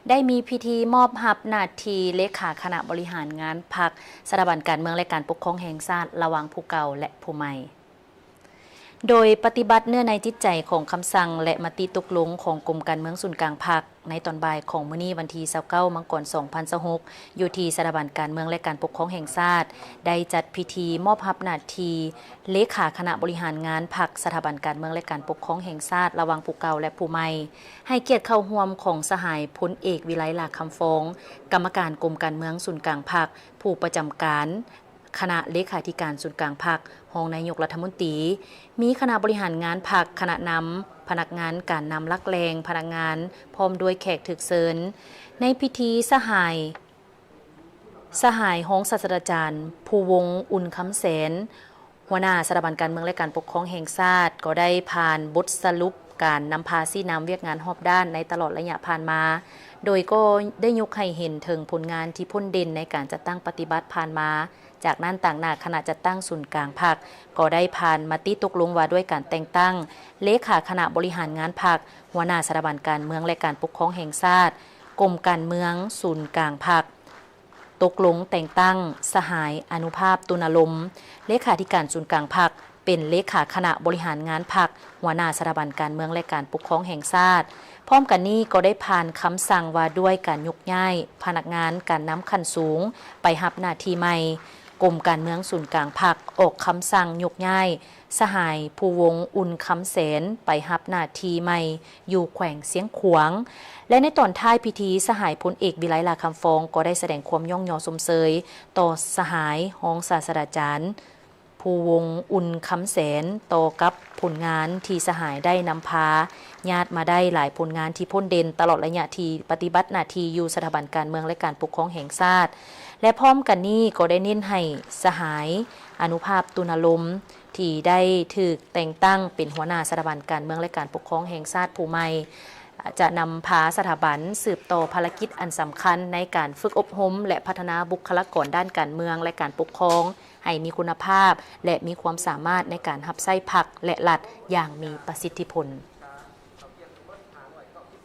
ໄດ້ມີພິທີມອບຮັບໜ້າທີ່ເລຂາຄະນະບໍລິຫານງານພັກ, ສະຖາບັນການເມືອງ ແລະ ການປົກຄອງແຫ່ງຊາດ ລະຫວ່າງຜູ້ເກົ່າ ແລະ ຜູ້ໃໝ່. ໂດຍປະຕິບັດເນື້ອໃນຈິດໃຈຂອງຄຳສັ່ງ ແລະ ມະຕິຕົກລົງຂອງກົມການເມືອງສູນກາງພັກ, ໃນຕອນບ່າຍຂອງມື້ນີ້ ວັນທີຊາວເກົ້າ ມັງກອນ ສອງພັນຊາວຫົກ ຢູ່ທີ່ສະຖາບັນການເມືອງ ແລະ ການປົກຄອງແຫ່ງຊາດ ໄດ້ຈັດພິທີມອບຮັບໜ້າທີ່ເລຂາຄະນະບໍລິຫານງານພັກ, ສະຖາບັນການເມືອງ ແລະ ການປົກຄອງແຫ່ງຊາດ ລະຫວ່າງຜູ້ເກົ່າ ແລະ ຜູ້ໃໝ່, ໃຫ້ກຽດເຂົ້າຮ່ວມຂອງສະຫາຍພົນເອກ ວິໄລ ຫຼ້າຄຳຟອງ, ກຳມະການກົມການເມືອງສູນກາງພັກ, ຜູ້ປະຈຳການຄະນະເລຂາທິການສູນກາງພັກ, ຮອງນາຍົກລັດຖະມົນຕີ, ມີຄະນະບໍລິຫານງານພັກ, ຄະນະນຳ, ພະນັກງານການນຳຫຼັກແຫຼ່ງ, ພະນັກງານ ພ້ອມດ້ວຍແຂກຖືກເຊີນ. ໃນພິທີ ສະຫາຍ ສະຫາຍຮອງສາດສະດາຈານ ພູວົງ ອຸ່ນຄຳແສນ, ຫົວໜ້າສະຖາບັນການເມືອງ ແລະ ການປົກຄອງແຫ່ງຊາດ ກໍໄດ້ຜ່ານບົດສະຫຼຸບການນຳພາຊີ້ນຳວຽກງານຮອບດ້ານໃນຕະຫຼອດໄລຍະຜ່ານມາ, ໂດຍກໍໄດ້ຍົກໃຫ້ເຫັນເຖິງຜົນງານທີ່ພົ້ນເດັ່ນໃນການຈັດຕັ້ງປະຕິບັດຜ່ານມາ. ຈາກນັ້ນ, ຕາງໜ້າຄະນະຈັດຕັ້ງສູນກາງພັກ ກໍໄດ້ຜ່ານມະຕິຕົກລົງວ່າດ້ວຍການແຕ່ງຕັ້ງເລຂາຄະນະບໍລິຫານງານພັກ, ຫົວໜ້າສະຖາບັນການເມືອງ ແລະ ການປົກຄອງແຫ່ງຊາດ, ກົມການເມືອງສູນກາງພັກ, ຕົກລົງແຕ່ງຕັ້ງສະຫາຍ ອະນຸພາບ ຕຸນາລົມ, ເລຂາທິການສູນກາງພັກ, ເປັນເລຂາຄະນະບໍລິຫານງານພັກ, ຫົວໜ້າສະຖາບັນການເມືອງ ແລະ ການປົກຄອງແຫ່ງຊາດ. ພ້ອມກັນນີ້ກໍໄດ້ຜ່ານຄຳສັ່ງວ່າດ້ວຍການຍົກຍ້າຍພະນັກງານການນຳຂັ້ນສູງໄປຮັບໜ້າທີ່ໃໝ່. ກົມການເມືອງສູນກາງພັກອອກຄຳສັ່ງຍົກຍ້າຍສະຫາຍ ພູວົງ ອຸ່ນຄຳແສນ ໄປຮັບໜ້າທີ່ໃໝ່ຢູ່ແຂວງຊຽງຂວາງ ແລະ ໃນຕອນທ້າຍພິທີ ສະຫາຍພົນເອກ ວິໄລ ຫຼ້າຄຳຟອງ ກໍໄດ້ສະແດງຄວາມຍ້ອງຍໍຊົມເຊີຍຕໍ່ສະຫາຍຮອງສາດສະດາຈານ ພູວົງ ອຸ່ນຄຳແສນ ຕໍ່ກັບຜົນງານທີ່ສະຫາຍໄດ້ນຳພາຍາດມາໄດ້ຫຼາຍຜົນງານທີ່ພົ້ນເດັ່ນຕະຫຼອດໄລຍະທີ່ປະຕິບັດໜ້າທີ່ຢູ່ສະຖາບັນການເມືອງ ແລະ ການປົກຄອງແຫ່ງຊາດ ແລະ ພ້ອມກັນນີ້ກໍໄດ້ເນັ້ນໃຫ້ສະຫາຍ ອະນຸພາບ ຕຸນາລົມ ທີ່ໄດ້ຖືກແຕ່ງຕັ້ງເປັນຫົວໜ້າສະຖາບັນການເມືອງ ແລະ ການປົກຄອງແຫ່ງຊາດຜູ້ໃໝ່ ຈະນຳພາສະຖາບັນສືບຕໍ່ພາລະກິດອັນສຳຄັນໃນການຝຶກອົບຮົມ ແລະ ພັດທະນາບຸກຄະລາກອນດ້ານການເມືອງ ແລະ ການປົກຄອງ ໃຫ້ມີຄຸນນະພາບ ແລະ ມີຄວາມສາມາດໃນການຮັບໃຊ້ພັກ ແລະ ລັດຢ່າງມີປະສິດທິຜົນ.